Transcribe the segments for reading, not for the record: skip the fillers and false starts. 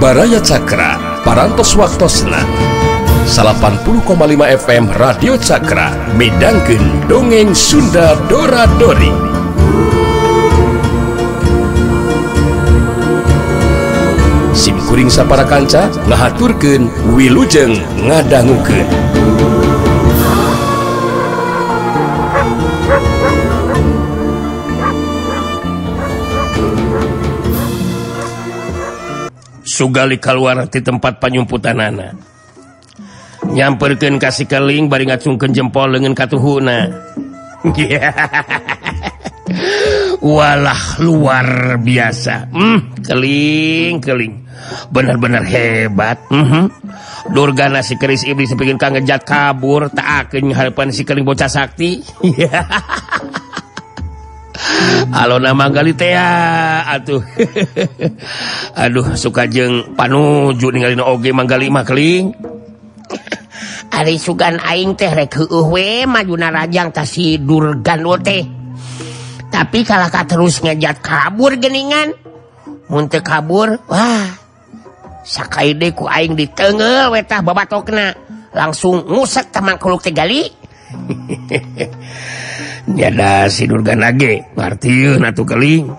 Baraya Cakra, Parantos Waktosna 80,5 FM Radio Cakra midangkeun dongeng Sunda Dora Dori. Sim kuring sapara kanca ngahaturkeun wilujeng ngadangukeun. Sugali kaluar ti tempat panyumputanana. Nyamperkeun ka si Keling bari ngacungkeun jempol leungeun katuhuna. Walah luar biasa. Keling, keling. Benar-benar hebat. Durgana si keris iblis pikeun ka ngejat kabur tak akeun harapan si Keling bocah sakti. Alona manggali teh atuh. Aduh suka jeung panuju ninggalin oge manggali mah Keling. Ari sugan aing teh rek heueuh we majuna rajang ta si Durgandul teh. Tapi kalahka terus ngejat kabur geuningan. Mun teu kabur, wah sakaide ku aing diteunggeul we tah babatokna. Langsung ngusek tah mangkuluk teh gali. Nyada si Durgana ge ngartieun atuh Keling.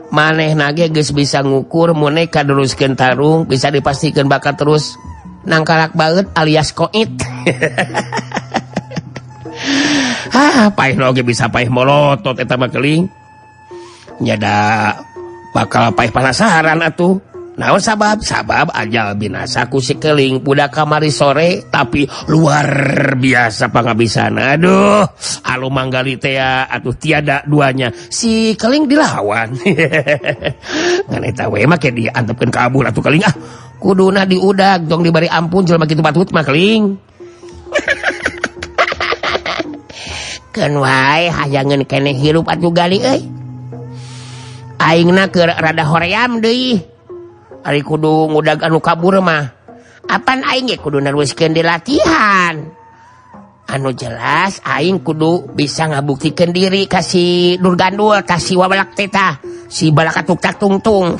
Manehna ge geus bisa ngukur mun kaderuskeun tarung bisa dipastikeun bakal terus nangkalak banget alias koit. Ah, paeh oge bisa paeh molotot eta mah Keling. Nyada bakal paeh penasaran atuh. Naon sabab? Sabab ajal binasa ku si Keling budak kamari sore tapi luar biasa pangabisana. Aduh, anu manggali teh atuh tiada duanya. Si Keling dilawan. Ngan eta we mah ke diantepkeun kabur atuh Keling ah. Kuduna diudag dong dibari ampun jelema kitu patut mah Keling. Keun wae hayangeun keneh hirup atuh gali euy. Aingna keur rada hoream deui. Ari kudu ngudag anu kabur mah. Apan aing ge kudu neruskeun di latihan. Anu jelas aing kudu bisa ngabuktikeun diri ka si Durgandul, ka si wawalak teh tah, si balakatuk tungtung.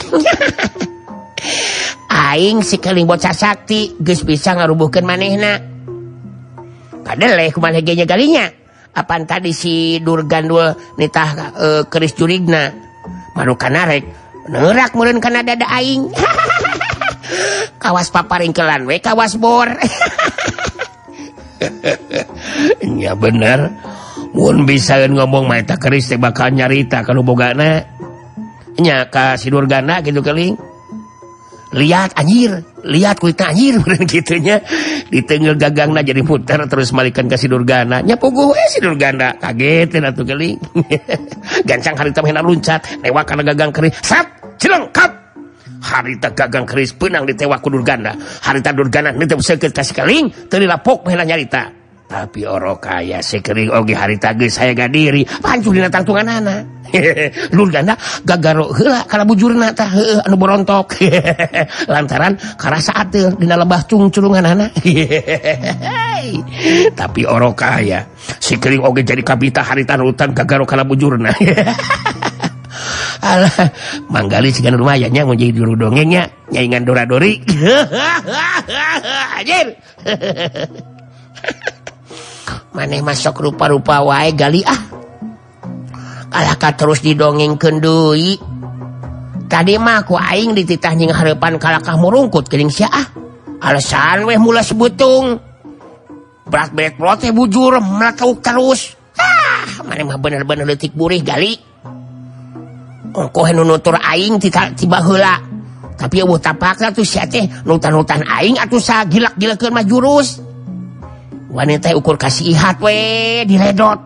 Aing si Keling bocah sakti geus bisa ngarubuhkeun manehna. Kadeleh kumaha ge nya galinya. Apan tadi si Durgandul nitah keris jurigna. Marukan rek neurak meureun kana dada aing. Kawas paparingkelan we kawas bor. Nya bener. Mun bisaeun ngomong mah eta keris teh bakal nyarita ka nu bogana. Nya ka si Durgana kitu Keling. Lihat anjir, lihat kulitna anjir meureun kitu nya. Diteunggeul gagangna jadi muter terus malikan ka si Durgana. Nya puguh we si Durgana kageteun atuh Keling. Gancang harita mah luncat, newak kana gagang keris. Sat, cilengkap. Harita gagang keris peunang ditewak ku Durgana. Harita Durgana nitip seukeut ka si Keling, teu dilapok mah nyarita. Tapi orok kaya si Keling oge harita geus saya diri, pancul dina tangtunganana. Durgana gagaro heula kana bujurna tah heueuh anu borontok. Lantaran karasa ateul dina lebah cungculunganana. Tapi orok kaya si Keling oge jadi kabita harita rutan gagaro kana bujurna. Alah, manggali siga lumayan nya mun jadi juru dongengnya, nyaingan Dora Dori. Anjir. Maneh masuk rupa-rupa wae gali ah. Kalahka terus didongengkeun deui. Tadi mah ku aing dititah nying hareupan kalakah murungkut geuning sia ah. Alasan weh mulas beutung. Berat-berat teh bujur meletuk terus. Ah, maneh mah bener-bener leutik burih gali. Ongkoh nu nutur aing tiba heula. Tapi eueuh tapakna tuh sia teh nutan-nutan aing atuh sagilak-gilakeun mah jurus. Wanita ukur kasih ihat we diledot.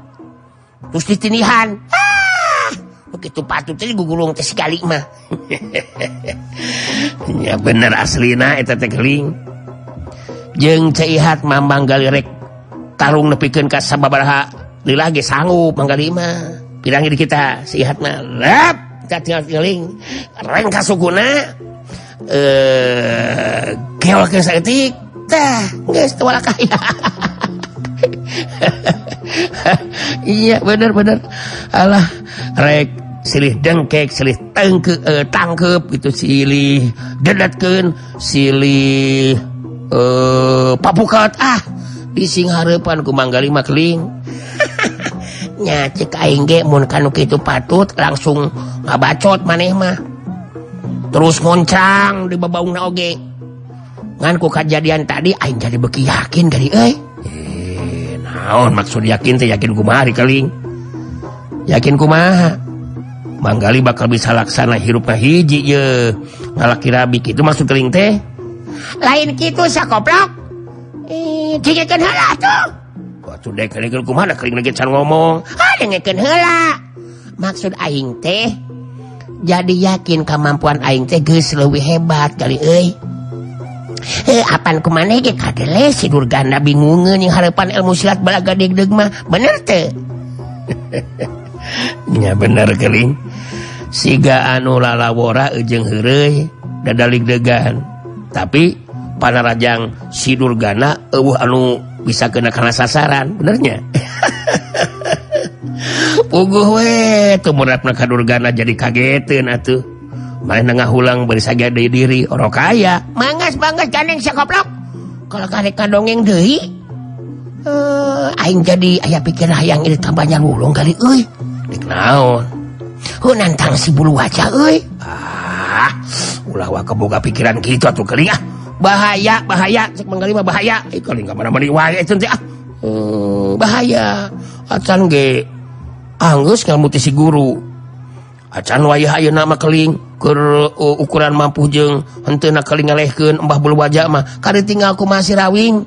Terus ditinihan. Ah, begitu patut teh gugulung teh sekali mah. Ya bener aslina eta teh Keling. Jeung Ceu Ihat mah manggali rek tarung nepikeun ka sababaraha lila ge sanggup manggali mah. Pirang di kita si Ihat mah lep tinggal Keling reng ka sukuna geolkeun saeutik tah geus teu kaya. Iya bener-bener. Alah rek Silih dengkek, silih tangkep gitu, silih dedetkeun, silih papukat ah dising hareupan ku Manggali mah keling. Nya cek aing ge mun kanu kitu patut langsung ngabacot maneh mah. Terus ngoncang di babaungna oge. Ngan ku kajadian tadi aing jadi beuki yakin kali euy. Naon maksud yakin teh yakin kumaha ari keling? Yakin kumaha? Manggali bakal bisa laksana hirupna hiji ye ngalaki rabi kitu maksud keling teh lain kitu sakoplok dengekeun heula atuh atuh dek dengekeun kumaha da keling lagi can ngomong ah dengekeun heula maksud aing teh jadi yakin kemampuan aing teh geus leuwih hebat kali euy apan kumaneh ge kadele si Durgana bingungeun jeung hareupan ilmu silat balaga degdeg mah bener teu? Nya bener keling siga anu lalawora jeung heureuy dadaligdegan tapi panarajang si Durgana eueuh anu bisa kena kana sasaran benernya. Puguh we tumurapna ka Durgana jadi kageteun atuh manehna ngahulang bari sagede deui diri orok kaya mangas-mangas gandeng sakoplok kalau karek kadongeng deui aing jadi aya pikir hayang ieu tambahnya lulung kali euy dek naon heuh nantang si bulu wajah euy ah ulah wa keboga pikiran kitu atuh keling ah bahaya bahaya cek Manggali mah bahaya ih keling ka mana-mana wae teh ah bahaya acan ge anggeus ngalmu teh si guru acan wayah ayeuna mah keling keur ukuran mampu jeung henteu na keling ngalehkeun Mbah Bulu Wajah mah kari tinggal kumaha si Rawing.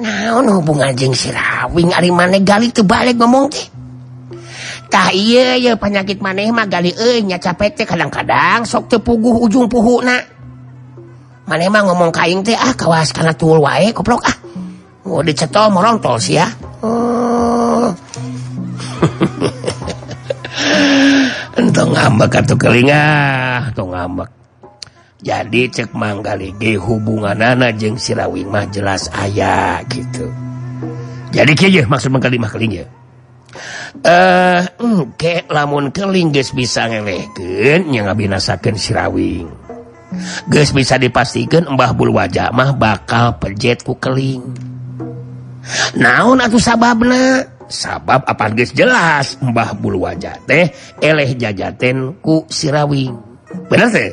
Naon hubungan jeung si Rawing ari maneh gali teu balik ngomong teh. Tah ieu ye penyakit maneh mah gali euy nya capek teh kadang-kadang sok teu puguh ujung puhuna. Maneh mah ngomong ka aing teh ah kawas kana tuul wae koplok ah. Oh dicetol morontol sia. Oh. Entong ngambek atuh keling ah, tong ngambek. Jadi cek Manggali ge hubunganana jeung si Rawing mah jelas aya gitu. Jadi kieu maksud Manggali mah keling ye. Engke lamun keling geus bisa ngelehkeun nya ngabinasakeun si Rawing. Geus bisa dipastikeun Mbah Bulu Wajah mah bakal pejet ku keling. Naon atuh sababna? Sabab apa geus jelas Mbah Bulu Wajah teh eleh jajaten ku si Rawing. Bener teh?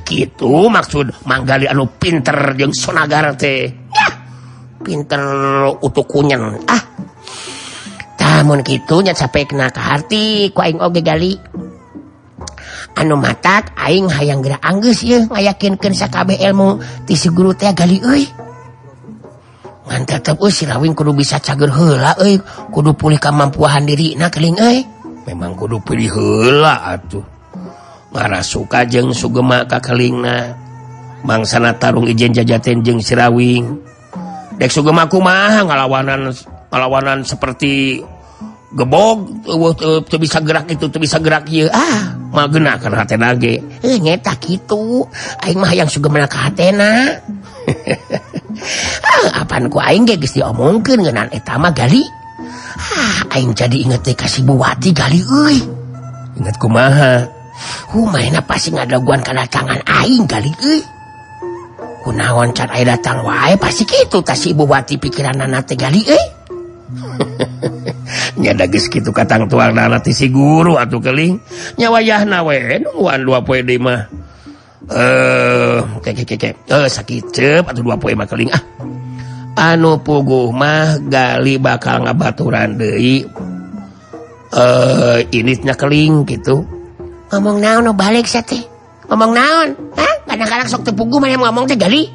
Gitu maksud Manggali anu pinter jeung sonagar teh. Yah, pinter utuk kunyen ah. Tah mun kitu nya capekna ka harti ku aing oge gali. Anu matak aing hayang geura anggeus ieu ngayakinkeun sakabeh ilmu ti si guru teh gali euy. Ngan tetep euy si Rawing kudu bisa cager heula euy, kudu pulih kamampuan dirina keling euy. Memang kudu pulih heula atuh. Ngarasuka jeung sugema ka kelingna mangsana tarung ijen jajaten jeung si Rawing dek sugema kumaha ngalawanan seperti gebog teu bisa gerak itu teu bisa gerak ieu ah mah geuna kana hatena ge nyeta kitu aing mah hayang sugema ka hatena. Ah apan ku aing ge geus diomongkeun ngeunaan eta mah gali ah aing jadi inget teh ka si Buwati gali euy inget kumaha. Manehna pasti ngadaguan kadatangan aing kali euy. Kunaon can aya datang wae pasti kitu tah si Ibu Wati pikiranana teh gali euy. Nya da geus kitu katang tuangna ti si guru atuh keling. Nya wayahna we nungguan 2 poe deui mah. Ke sakiceup atuh 2 poe mah keling ah. Anu puguh mah gali bakal ngabaturan deui. Initnya keling gitu. Ngomong naon nu balik sia teh? Ngomong naon? Hah? Kadang-kadang sok teu puguh maneh ngomong teh gali.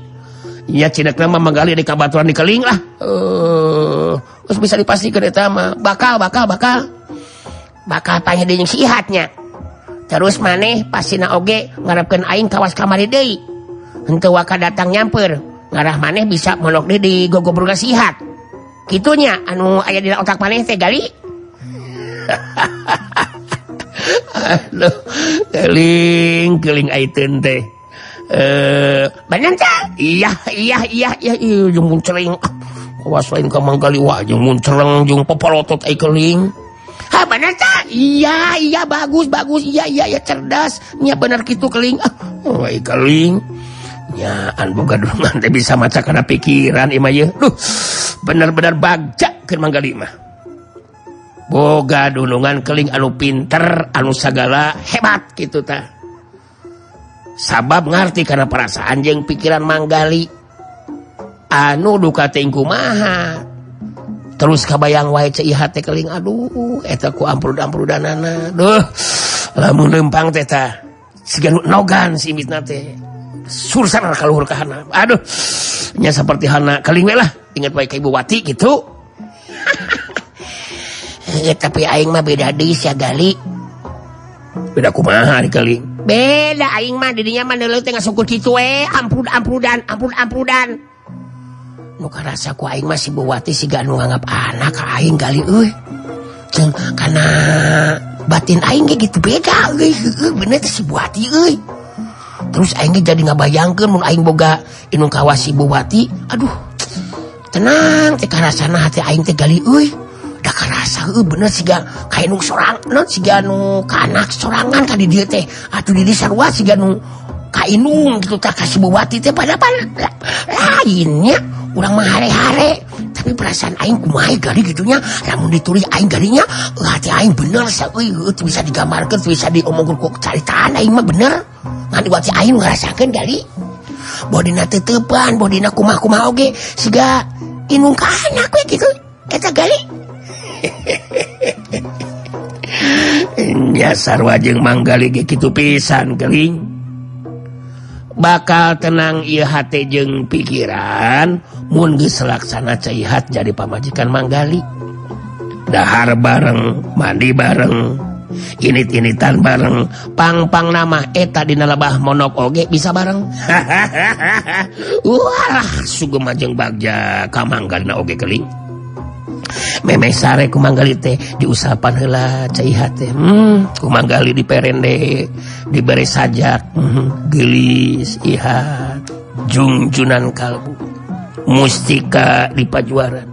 Nya cenekna mah manggali di kabaturan di keling lah. Terus bisa dipastikan eta mah bakal bakal panggil jeung si Ihatnya. Terus maneh pasina oge ngarepkeun aing kawas kamari deui. Henteu waka datang nyamper. Ngarah maneh bisa monok deui di gogobrogan si Ihat. Kitunya anu aya dina otak maneh teh gali. Aduh, keling aiteun teh. Bener teh? Iya, jeung muncereng. Kawas lain ka Manggali wae jeung muncereng jeung popolotot ai keling. Ha bener tah? Iya iya bagus bagus iya iya ya cerdas nya bener kitu keling. Ah oh, keling nya an boga dunungan teh bisa maca kana pikiran imah ye. Duh bener-bener bagja keur Manggali mah. Boga dunungan keling anu pinter anu sagala hebat kitu tah. Sabab ngarti kana perasaan jeung pikiran Manggali anu duka teh kumaha. Terus kabayang wae ceu Ihat teh keling aduh eta ku amprud-amprudanana. Duh lamun lempang teh tah siga nu nogan si imitna teh. Sursar ka luhur ka hana. Aduh nya saperti hana keling we lah ingat wae ka Ibu Wati kitu. Ya, tapi aing mah beda deui sia Gali. Beda kumaha ari keling? Beda aing mah didinya mah neuleuh teh ngasungkur kitu we amprud-amprudan amprud-amprudan. Nu karasa ku aing mah si Bu Wati siga nu nganggap anak ka aing Gali euy. Jeung kana batin aing ge gitu beda euy, heueuh bener teh si Bu Wati euy. Terus aing ge jadi ngabayangkeun mun aing boga indung kawas si Bu Wati, aduh. Tenang teh karasana hati aing teh Gali euy. Da karasa heueuh bener siga ka indung sorang, non siga nu ka anak sorangan ka di dieu teh. Atuh di dieu sarua siga nu ka indung kitu tah ka si Bu Wati teh pada lainnya. Urang mah hare-hare tapi perasaan aing kumaha Gali gitunya lamun ditulis aing galinya hati aing bener sa euy bisa digambarkeun bisa diomongkeun ku caritaan aing mah bener ngan diwati aing ngarasakeun Gali bodina teuteupan bodina kumaha-kumaha oge siga inung ka anak we kitu eta Gali. Nya sarua jeung Manggali ge kitu pisan keling. Bakal tenang ieu hate jeung pikiran mun geus laksana Ceu Ihat jadi pamajikan Manggali. Dahar bareng, mandi bareng, init-initan bareng, pang-pang nama eta dina lebah monok oge bisa bareng. Walah sugema jeung bagja ka Manggalina oge keling. Memeh sare ku Manggali teh diusapan heula Ceu Ihat teh. Ku Manggali diperende, dibere sajak, geulis Ihat, jungjunan kalbu, mustika di pajuaran.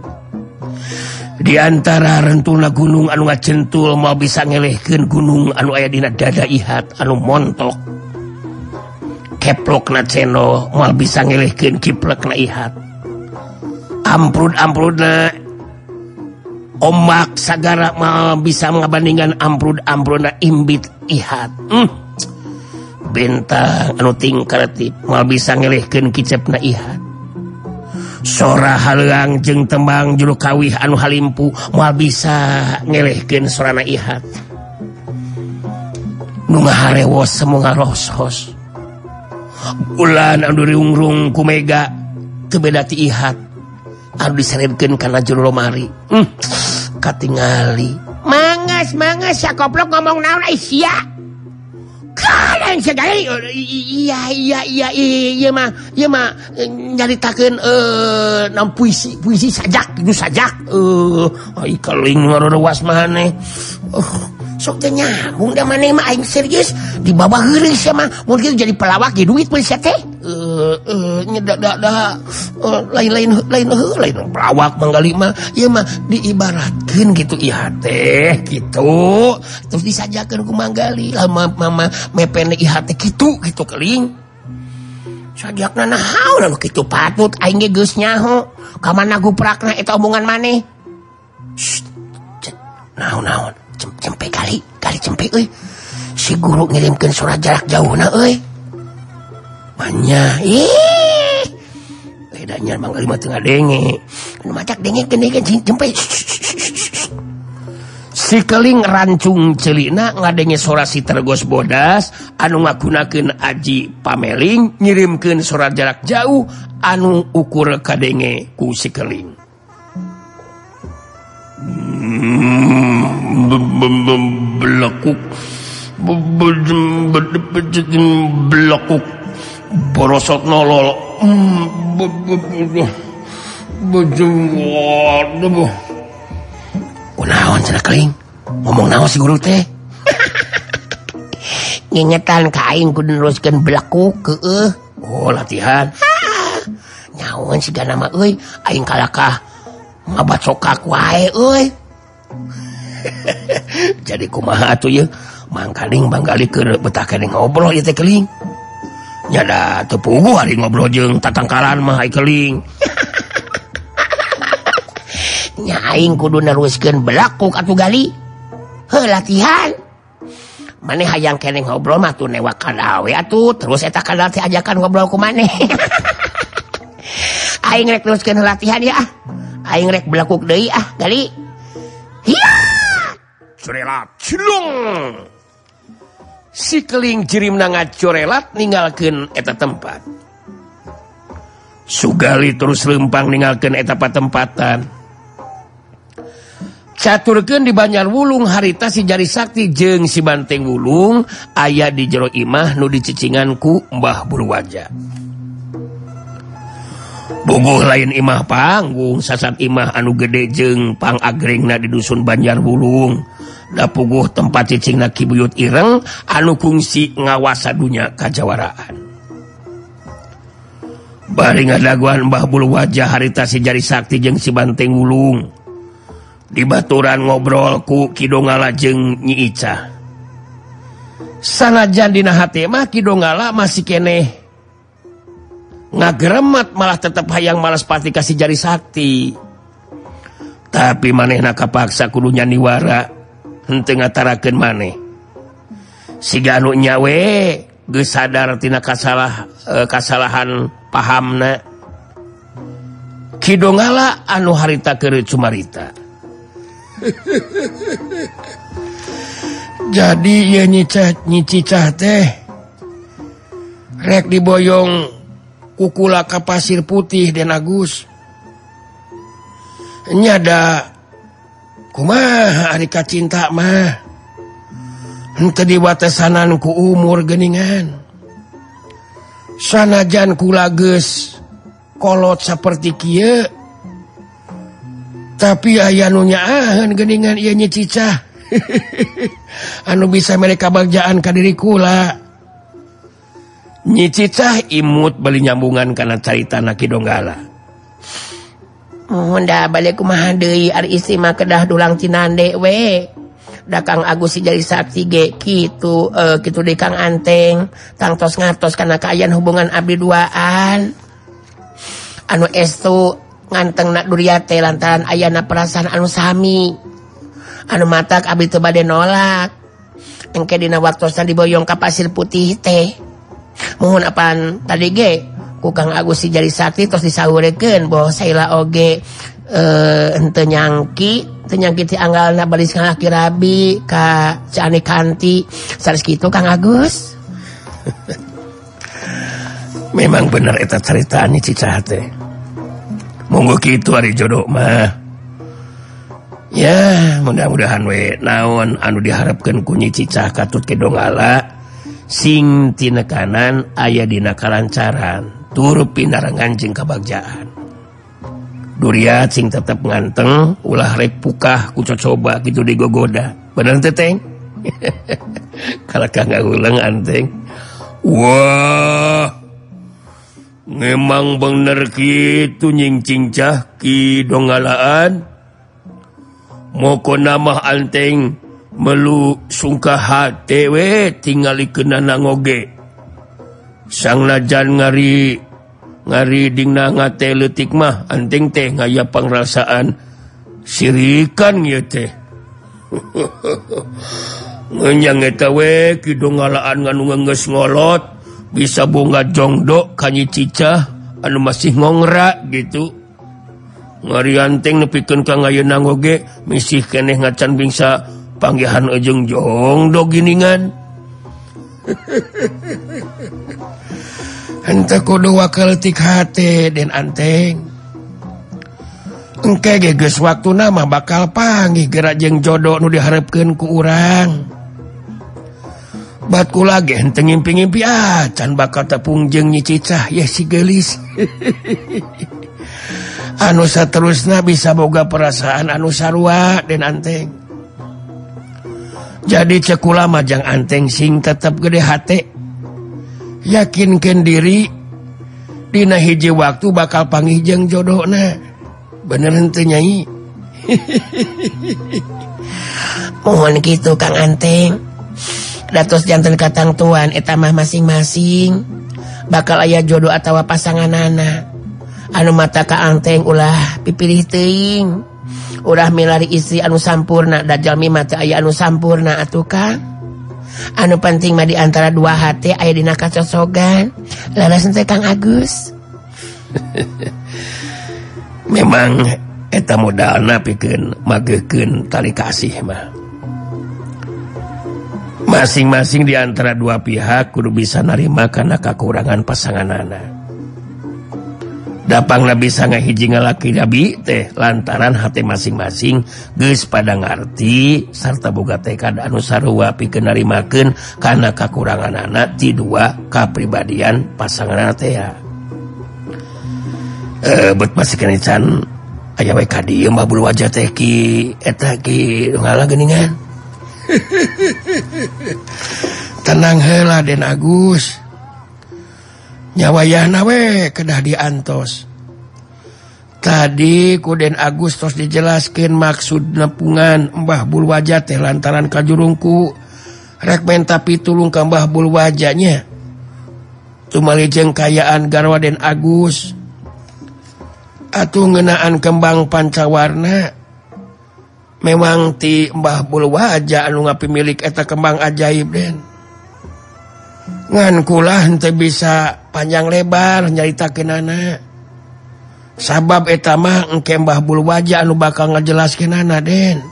Di antara rentulna gunung anu ngacentul moal bisa ngelehkeun gunung anu aya dina dada Ihat anu montok. Keplokna cendol moal bisa ngelehkeun kiplekna Ihat. Amprud-amprudna ombak sagara mal bisa ngabandingan amprud-amprudna imbit Ihat. Bentang anu tingkretip mal bisa ngelehkeun kicepna Ihat. Sora haleuang jeung tembang juru kawih anu halimpu moal bisa ngelehkeun sorana Ihat. Nu ngaharewos semu ngaroshos. Bulan anu riungrung ku mega teu beda ti Ihat anu diserebkeun kana jero lomari. Katingali mangas mangas sakoplok ngomong naon ai sia. Kadang segala iya iya iya iya mah iya mah nyaritakeun nam puisi puisi sajak itu sajak ai keling ngaruwas maneh. Sok teh nyambung da maneh mah aing serius di bawah heureus sia mah mun kitu jadi pelawak ge duit pun sia teh. Nya da lain-lain lain lain pelawak Manggali mah ieu mah diibaratkeun gitu Ihat teh kitu terus disajakeun ku Manggali lama mama mepene Ihat teh kitu kitu keling sajakna naon anu kitu patut aing ge geus nyaho ka mana guprakna eta omongan maneh. Naon-naon cempe kali kali cempe euy si guru ngirimkeun surat jarak jauhna euy. Manya ih bedanya Manggali mah teu ngadenge anu macak dengekeun deui cempe. Si keling rancung celina ngadenge sora si Tergos Bodas anu ngagunakeun aji pameling ngirimkeun surat jarak jauh anu ukur kadenge ku si keling. Belakuk belakuk borosot nolol kunaon cenah keling ngomong naon si guru teh. Ngingetan ka aing kudu neruskeun belakuk keueuh. Oh latihan nyaon siga nama euy aing kalakah ngabacokak wae euy. Jadi kumaha atuh ieu mangkaling manggali keur betah keneh ngobrol ieu teh keling. Nya da teu puguh ari ngobrol jeung tatangkalan mah ai keling. Nya aing kudu neruskeun belakuk atuh gali. Heuh latihan. Maneh hayang keneh ngobrol mah tuh newak kadal we atuh terus eta kadal teh ajakan ngobrol ku maneh. Aing rek teruskeun latihan ya ah. Aing rek belakuk deui ah gali. Hiya! Corelat cilung. Si keling jirimna ngacorelat ninggalkeun eta tempat. Sugali terus lempang ninggalkeun eta patempatan. Caturkeun di Banjar Wulung harita si Jari Sakti jeung si Banteng Wulung aya di jero imah nu dicicingan ku Mbah Burwaja. Buguh lain imah panggung sasat imah anu gede jeung pangagrengna di dusun Banjar Wulung. Da puguh tempat cicingna Ki Buyut Ireng anu kungsi ngawasa dunya kajawaraan. Bari ngadaguan Mbah Burwaja harita si Jari Sakti jeung si Banteng Wulung. Di baturan ngobrol ku Ki Donggala jeung Nyi Icah. Sanajan dina hate mah Ki Donggala masih keneh ngageremet malah tetep hayang malas pati kasih Jari Sakti. Tapi manehna kapaksa kudu nyaniwara henteu ngatarakeun maneh. Siga anu nya we geus sadar tina kasalahan pahamna. Ki Donggala anu harita keur cumarita. Jadi ieu Nyi Cicah teh rek diboyong kukula ka Pasir Putih Den Agus. Nya da kumaha ari kacinta mah henteu diwatesanan ku umur geuningan. Sanajan kula geus kolot saperti kieu tapi aya nu nyaaheun geuningan ieu Nyi Cicah. Anu bisa mere kabagjaan ka diri kula. Nyi Cicah imut beli nyambungan kana caritana Ki Donggala. Mohon da balik kumaha deui ari istri mah kedah dulang cinande we. Da Kang Agus si Jari Sakti ge kitu kitu deui Kang Anteng tangtos ngartos kana kaayaan hubungan abdi duaan. Anu estu ngantengna duriate lantaran ayana perasaan anu sami. Anu matak abdi teu bade nolak. Engke dina waktosna diboyong ka Pasir Putih teh. Mohon apaan tadi ge ku Kang Agus si Jari Sakti tos disaurekeun bahwa saila oge henteu nyangki, teu nyangki ti anggalna baris ngalaki rabi ka Cani Kanti. Sanes kitu Kang Agus. Memang bener eta caritaan Nyi Cicah teh. Monggo kitu ari jodoh mah. Ya, mudah-mudahan we naon anu diharapkeun ku Nyi Cicah katut Ki Donggala sing tinekanan aya dina kalancaran tur pinarengan jeung kabagjaan. Duriat sing tetep nganteng ulah rek pukah ku cocoba kitu digogoda. Bener teh Teng? Kalakah ngahuleng anteng. Wah. Memang bener kitu Nying Cicah Ki Donggalaan. Moko namah anteng melu sungkah hate we tingali keunana ngoge. Sangnajan ngari dingna ngate leutik mah anteng teh ngaya pangrasaan sirikan ieu teh. Ngenyang eta we Ki Donggalaan nganu geus ngolot bisa bunga jongdok ka Nyi Cicah anu masih ngongra gitu. Ngari anteng nepikeun ka ngayeuna oge misih keneh ngacan bingsa panggihan ujung jongdok giningan. Henteu kudu wakaletik hate Den Anteng. Engke ge geus waktuna mah bakal panggih geura jeung jodoh nu diharepkeun ku urang. Bat kula ge henteu ngimpi-ngimpi acan bakal tepung jeung Nyi Cicah ye si geulis. Anu saterusna bisa boga perasaan anu sarua Den Anteng. Jadi cek kula mah jang Anteng sing tetep gede hate. Yakinkeun diri dina hiji waktu bakal panggih jeung jodohna. Bener henteu Nyai? Mohon kitu Kang Anteng. Datos janten katangtuan eta mah masing-masing bakal aya jodoh atawa pasanganana. Anu mata ka Anteng ulah pipilih teuing. Ulah milari istri anu sampurna da jalmi mah teu aya anu sampurna atuh Kang. Anu penting mah di antara dua hati aya dina kacocogan. Leres teh Kang Agus. Memang eta modalna pikeun mageukeun tali kasih mah. Masing-masing di antara dua pihak kudu bisa narima kana kakurangan pasanganana. Dapangna bisa ngahiji ngalaki nabi teh lantaran hati masing-masing geus pada ngarti sarta boga tekad anu sarua pikeun narimakeun kana kakuranganana ti dua kapribadian pasanganana teh. Bet masih kena can aya we ka dieu Mbah Bulu Wajah teh ki eta ki ngalah geuningan. Tenang heula Den Agus. Nyawayahna we kedah diantos. Tadi ku Den Agus tos dijelaskeun maksud nepungan Mbah Bulu Wajah teh lantaran kajurungku rek menta pitulung ka Mbah Bulu Wajah nya. Tumali jeung kayaan garwa Den Agus. Atuh ngeunaan kembang pancawarna memang ti Mbah Bulu Wajah anu ngapimilik eta kembang ajaib Den. Ngan kula henteu bisa panjang lebar nyaritakeunana. Sabab eta mah engke Mbah Bulu Wajah anu bakal ngajelaskeunana Den.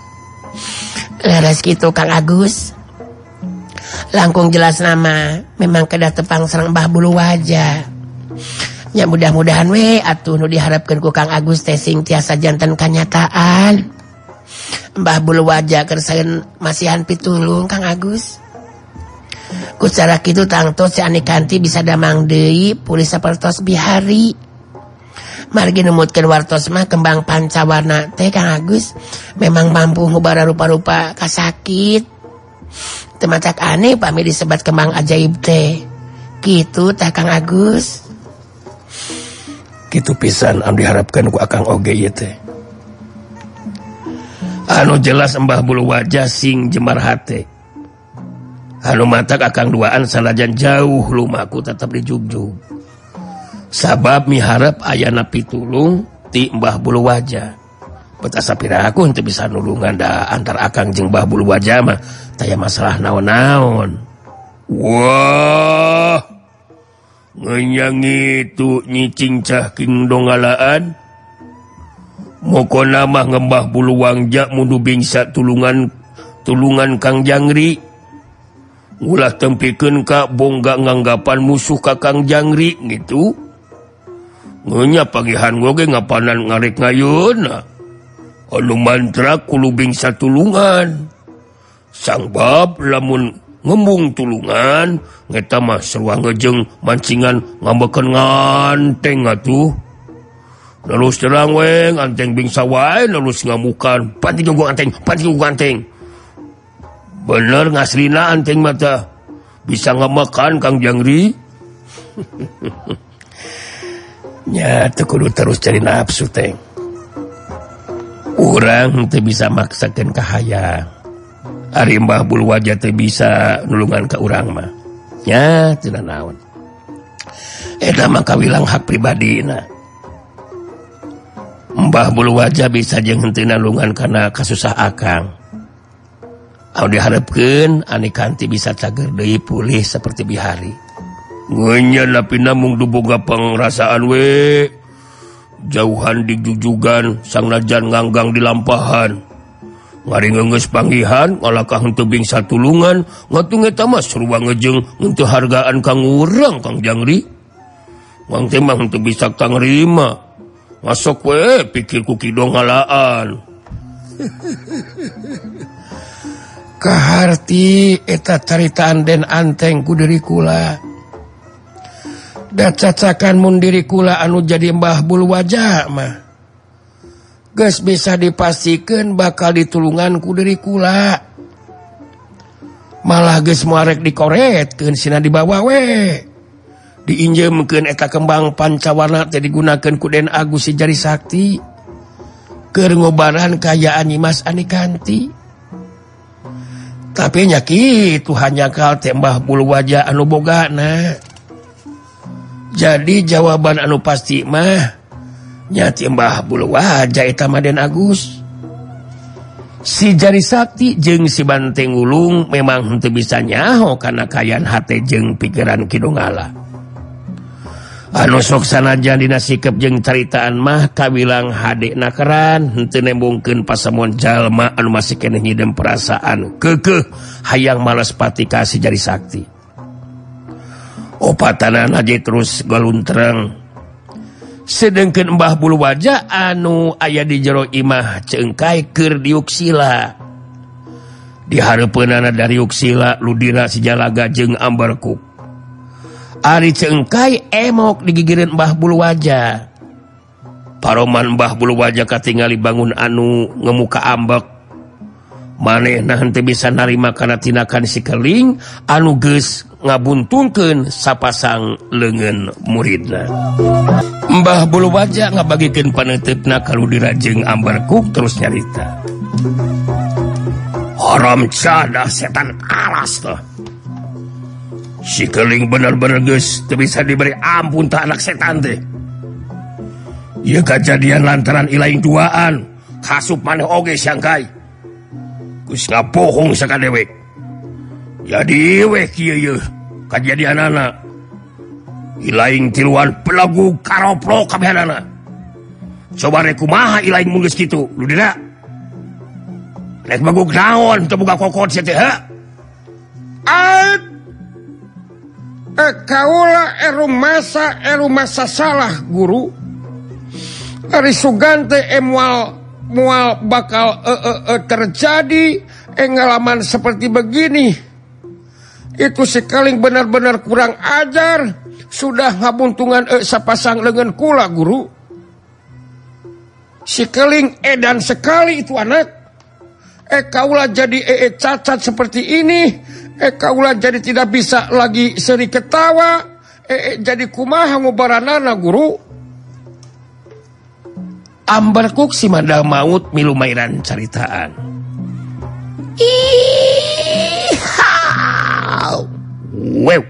Leres kitu Kang Agus. Langkung jelas nama memang kedah tepang sareng Mbah Bulu Wajah. Ya mudah-mudahan we atuh nu diharapkeun ku Kang Agus teh sing tiasa janten kanyataan. Mbah Bulu Wajah keur masihan pitulung Kang Agus. Ku cara kitu tangtos si Anikanti bisa damang deui pulih sapertos bihari. Margi numutkeun wartos mah kembang pancawarna teh Kang Agus memang mampu ngubara rupa-rupa kasakit. Teu matak aneh pami disebat kembang ajaib teh. Kitu tah Kang Agus. Kitu pisan anu diharapkan ku Akang oge ieu teh. Anu jelas Mbah Bulu Wajah sing jemar hate. Anu matak Akang duaan sanajan jauh lumaku tetap dijugjug. Sabab miharep ayana pitulung ti Mbah Bulu Wajah. Betasa piraku henteu bisa nulungan da antar Akang jeung Mbah Bulu Wajah mah taya masalah naon-naon. Wah. Ngenyangi tu nyicing cah king dongalaan. Mokona mah ngembah Bulu Wangja mundu bingsa tulungan Kang Jangri. Ulah tempikeun ka bongga nganggapan musuh ka Kang Jangri gitu. Ngenya pagihan oge ngapanan ngarek ngayuna. Anu mantra kudu bingsa tulungan. Sangbab lamun ngembung tulungan ngeta mah sarua ngejeng mancingan ngambekeun nganteng atuh. Nalus terang we nganteng bingsa wae nalus ngamukan panting gua anteng, panting gua anteng. Bener ngaslina anteng mata bisa ngamakan Kang Jangri. Nya teu kudu terus cari nafsu teh. Urang teu bisa maksakeun kahayang. Ari Mbah Bulu Wajah teu bisa nulungan ka urang mah. Nya teu naon. Eta mah kawilang hak pribadina. Mbah Bulu Wajah bisa jeung henteu nulungan kana kasusah Akang. Anu diharepkeun Anikanti bisa cager deui pulih seperti bihari. Ngenya napina mung duboga pangrasaan we. Jauhan dijujugan sangnajan nganggang dilampahan. Ngari ngeungeus panggihan ngalakah henteu bingsa tulungan ngatung eta mah sarua ngejeng henteu hargaan ka ngurang Kang Jangri. Mang teh mah henteu bisa kang rima. Masuk we pikir ku Ki Dongalaan. Kaharti eta caritaan Den Anteng ku diri kula. Da cacakan mun diri kula anu jadi Mbah Bulu Wajah mah. Geus bisa dipastikeun bakal ditulungan ku diri kula. Malah geus moarek dikoretkeun sina dibawa we. Diinjemkeun eta kembang pancawarna teh digunakeun ku Den Agus si Jari Sakti keur ngobaran kayaan Nyimas Anikanti. Tapi nya kitu hanyakal teh Mbah Bulu Waja anu bogana. Jadi jawaban anu pasti mah nya ti Mbah Bulu Waja eta mah Den Agus. Si Jari Sakti jeung si Banteng Wulung memang henteu bisa nyaho kana kaayaan hate jeung pikiran Ki Donggala. Anu sok sanajan dina sikep jeung caritaan mah kawilang hadena keran henteu nembongkeun pasamuan jalma anu masih keneh nyidem perasaan keukeuh hayang males pati ka si Jari Sakti. Opatanana je terus galuntreng. Sedengkeun Mbah Bulu Waja anu aya di jero imah Ceungkai keur diuk sila. Di hareupeunana dariuk sila ludira si Jalaga jeung Ambarkuk. Ari Ceungkai emok digigireun Mbah Bulu Waja. Paroman Mbah Bulu Waja katingali bangun anu ngemuka ambek. Manehna henteu bisa narima kana tindakan si Keling anu geus ngabuntungkeun sapasang leungeun muridna. Mbah Bulu Waja ngabagikeun paneuteup ka ludira jeung Ambarkuk terus nyarita. Haram jadah setan alas teh. Si Keling bener-bener geus teu bisa diberi ampun tah anak setan teh. Ieu kajadian lantaran ilaing duaan, kasup maneh oge siangkai. Geus ngabohong sakadewek. Jadi weh kieu yeuh kajadianana. Ilaing tiluan pelagu karoplok kabehanana. Coba rek kumaha ilaing mun geus kitu, ludira. Rek baguk naon teu boga kokot sia teh, ha? Kaula erumasa salah guru. Ari sugan teh mual bakal terjadi pengalaman seperti begini. Itu si Keling benar-benar kurang ajar. Sudah ngabuntungan sapasang lengan kula guru. Si Keling edan sekali itu anak. Kaula jadi cacat seperti ini. Kaula jadi tidak bisa lagi seri ketawa. Jadi kumaha ngubaranana guru. Ambarkuk si Mandal Maut milu mairan caritaan. Ihau. Wew.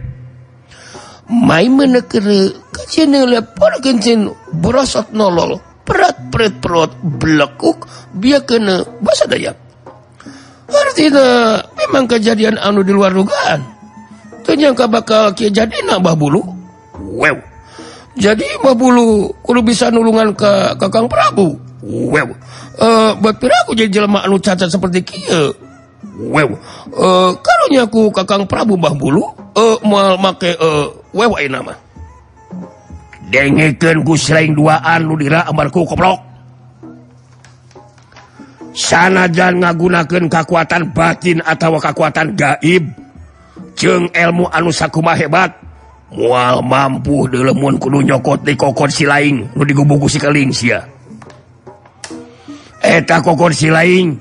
Mai menekere kacene lepor kencen borosot nolol. Perat peret perot belekuk biar kena bahasa Dayak. Artinya memang kejadian anu di luar dugaan. Ternyata bakal kejadian Mbah Bulu. Wew. Jadi Mbah Bulu kudu bisa nulungan ke Kakang Prabu. Wew. Buat piraku jadi jelema anu cacat seperti kieu. Wew. Karunya ku Kakang Prabu Mbah Bulu moal make wew ayeuna mah. Dengekeun ku selain duaan ludira amarku koplok. Sanajan ngagunakeun kakuatan batin atawa kakuatan gaib jeung ilmu anu sakumaha hebat moal mampu deulemun kudu nyokot di kokot si laing nu digubugu si Keling sia. Eta kokot si laing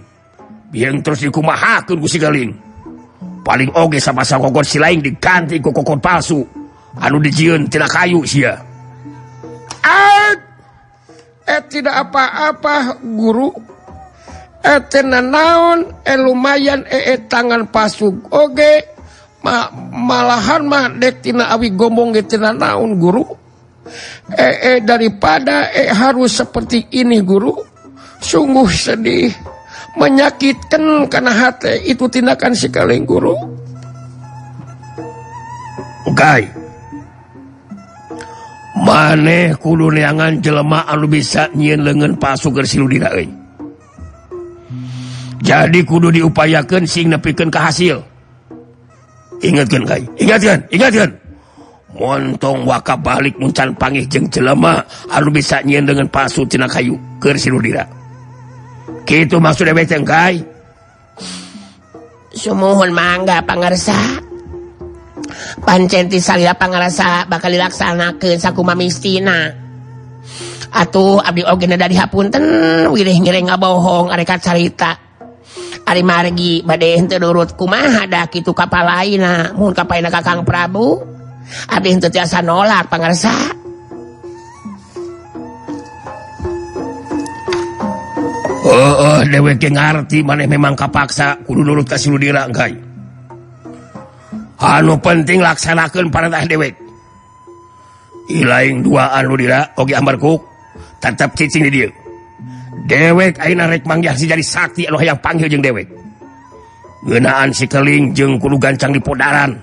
bieng terus dikumahakeun ku si Keling. Paling oge sapasang kokot si laing diganti ku kokot palsu anu dijieun tina kayu sia. Tidak apa-apa guru. Tenanaon lumayan tangan pasug oge malahan mah dek tina awi gombong ge tina naon guru. Daripada harus seperti ini guru. Sungguh sedih, menyakitkan karena hati itu tindakan si Keling guru. Oke. Maneh kudu neangan jelema anu bisa nyieun leungeun palsu keur si ludira euy. Jadi kudu diupayakeun sing nepikeun ka hasil. Ingatkeun kai, ingatkeun, ingatkeun. Montong waka balik mun can pangih jeung jelema anu bisa nyieun leungeun palsu tina kayu keur si ludira. Kitu maksud dewek teh kai. Sumuhun mangga pangarsa. Pancen ti salila pangarsa bakal dilaksanakeun sakumaha mistina. Atuh abdi oge dari hapunten wirih ngiring ngabohong arek carita. Ari margi bade henteu nurut kumaha da kitu kapalaina mun kapaina ka Kang Prabu. Abdi henteu tiasa nolak pangarsa. Heeh, dewek ge ngarti maneh memang kapaksa kudu nurut ka si Ludira engkai. Anu penting laksanakeun parentah dewek. Ilaing duaan Ludira oge Ambarkuk tetep cicing di dieu. Dewek ayeuna rek manggih si jadi sakti anu hayang panggil jeung dewek. Ngeunaan si keling jeung kudu gancang di podaran.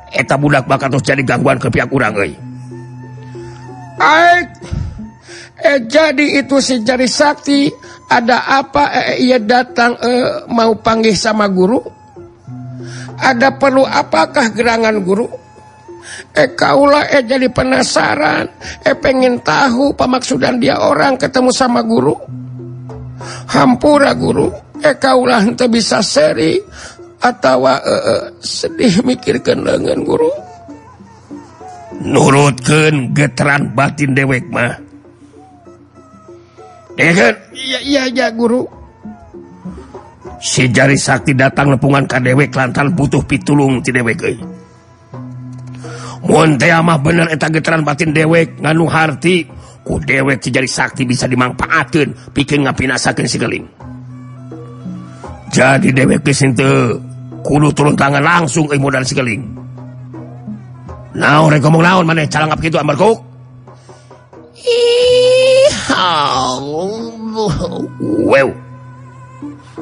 Eta budak bakal terus jadi gangguan ke pihak urang euy. Aik. Jadi itu si jari sakti ada apa ia datang mau panggil sama guru? Ada perlu apakah gerangan guru? Kaulah jadi penasaran, pengen tahu pemaksudan dia orang ketemu sama guru. Hampura guru, kaulah henteu bisa seri atau sedih mikirkeun leungeun guru. Nurutkeun geteran batin dewek mah. Iya iya guru. Si jari sakti datang lepungan ka dewek lantaran butuh pitulung ti dewek euy. Mun teh mah bener eta geteran batin dewek nganu harti ku dewek si jari sakti bisa dimangpaatkeun pikeun ngapinasakeun si keling. Jadi dewek geus henteu kudu turun tangan langsung euy modal si keling. Naon rek ngomong naon maneh calangap kitu Ambarkuk? Ih, Allah. Wew.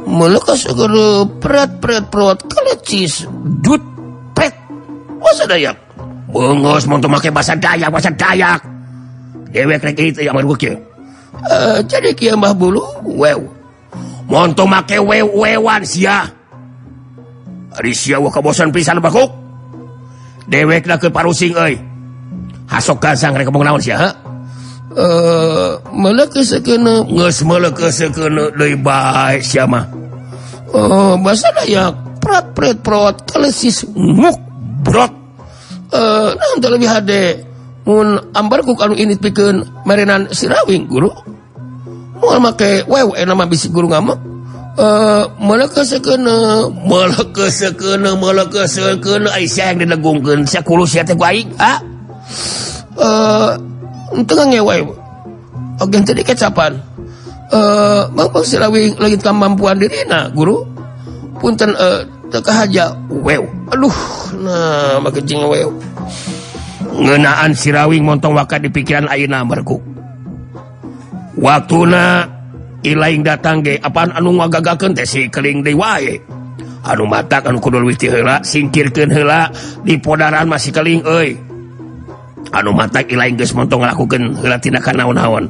Melekas segera pret pret kelecis dut pret. Bahasa Dayak. Bengos mun teu make bahasa Dayak, bahasa Dayak. Dewek rek itu yang baru kieu. Jadi kieu Mbah Bulu, wew. Mun teu make wew-wewan sia. Ari sia wah kabosan pisan Bakuk. Dewek da keur parusing euy. Hasok gansang rek ngomong naon sia, ha? Melekesekeun geus melekesekeun deui bae sia mah. Bahasa Dayak prat pret prot kalesis muk brot. Naon teh leuwih hade mun Ambarkuk anu init pikeun merenan sirawing guru. Moal make wew eta mah bisi guru ngamek. Melekesekeun melekesekeun melekesekeun ai sia yang dilegungkeun sia kulo sia teh ku aing, ha? Teu ngewe. Oge teu dikecapan. Mangpang sirawing leungit kamampuan dirina guru. Punten teu kahaja wew. Aduh, nah make jeung wew. Ngeunaan sirawing montong waka di pikiran ayeuna Ambarkuk. Waktuna ilaing datang ge apaan anu ngagagakeun teh si keling deui wae. Anu matak anu kudu leuwih ti heula singkirkeun heula di podaran mah si keling euy. Anu matak ilaing geus montong ngalakukeun heula tindakan naon-naon.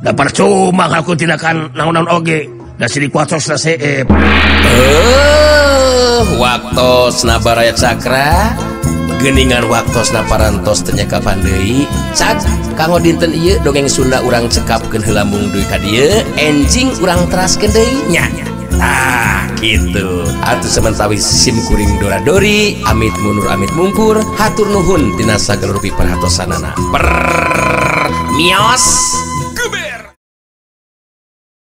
Da percuma ngalakukeun tindakan naon-naon oge, da si dikuatos da seep. Waktosna Baraya Cakra, geuningan waktosna parantos teu nyakapan deui. Cak kanggo dinten ieu dongeng Sunda urang cekapkeun heula mung dugi ka dieu, enjing urang teraskeun deui nya. Tah gitu. Atuh samentawis sim kuring dora dori, amit mundur amit mungkur, hatur nuhun tina sagala rupi perhatosanana. Mios.